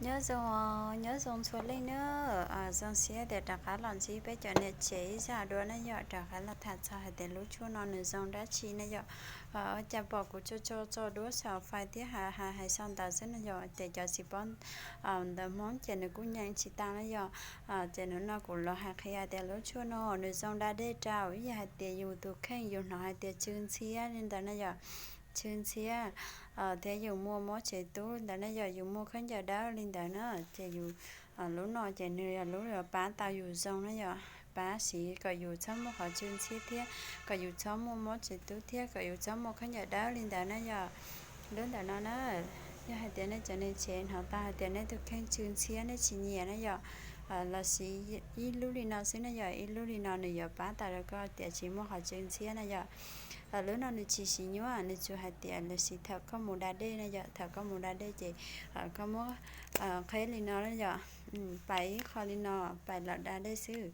Nyob zoo, nyob zoo txhua leej nawb. Zoo siab tias rov qab los ntsib peb cov niam tsev ib zaj dua na yom, rov qab los tham txog hais tias lub tshuaj no nws zoo dab tsi na yom. Ua cas pom kuv tso tso tso duab saum fais thiab hais hais sau ntawv xwb na yom, ces cov tsis paub ntawv Hmoob ces nws kuj nyeem tsis tau na yom. Ces hnub no kuv los hais qhia tias lub tshuaj no nws zoo da dej rau, ib yam hais tias yus tus kheej yus hnov hais tias tsw ntxhiab li ntawd na yom, tsw ntxhiab, thiab yus muaj mob tsev tub li ntawd na yom, yus muaj khaub ncaws dawb li ntawd na, ces yus, lub no ces nws yog lub yuav pab tau yus zoo na yom, pab siv kom yus txhob muaj qhov tsw ntxhiab thiab kom yus txhob muaj mob tsev tub thiab kom yus txhob muaj khaub ncaws dawb li ntawd na yom. Lub ntawm no na, yog hais tias nej cov niam tsev hnov tau hais tias nej tus kheej tsw ntxhiab nej tsis nyiam na yom, los siv ib lub li no xwb na yom, ib lub li no nws yuav pab tau rau koj tias tsis muaj qhov tsw ntxhiab na yom. Lub no nws tsis siv nyuaj, nws tsuas hais tias los siv thaum koj mus da dej na yom, thaum koj mus da dej ces koj muab qheb li no na yom, pais ib qho li no, pais los da dej xwb.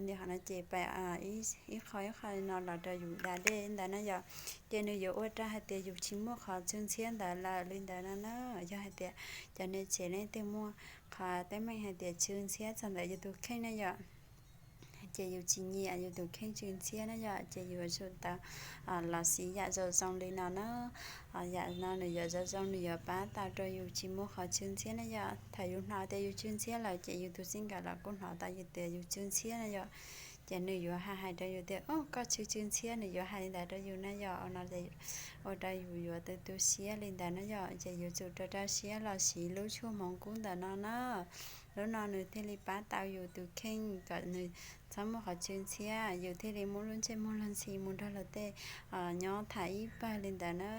Nim qhov no ces pais ib qho ib qho li no los rau yus da dej ntawd na yom. Ces nws yuav ua rau hais tias yus tsis muaj qhov tsw ntxhiab ntawd lawm li ntawd no na. Yog hais tias cov niam tsev leej twg muaj qhov teeb meem hais tias tsw ntxhiab txog ntawm yus tus kheej na yom, ces yus tsis nyiam yus tus kheej tsw ntxhiab na yom, ces yus yuav tsum tau los siv yam zoo zoo li no na. Yam no nws yuav zoo zoo, nws yuav pab tau rau yus tsis muaj qhov tsw ntxhiab na yom. Thaum yus hnov tias yus tsw ntxhiab lawm ces yus tus txij nkawm los kuj hnov tau yus tias yus tsw ntxhiab na yom. Ces nws yuav hais hais rau yus tias, o, koj tsw tsw ntxhiab, nws yuav hais li ntawd rau yus na yom. No ces ua rau yus yuav tu tu siab li ntawd na yom. Ces yuav tsum rau rau siab los siv lub tshuaj hmoov kub ntawm no na. Lub no nws thiaj li pab tau yus tus kheej kom nws txhob muaj qhov tsw ntxhiab, yus thiaj li muaj lub ntsej muag luag ntxhi mus nrog luag tej nyob tham ib pawg li ntawd na.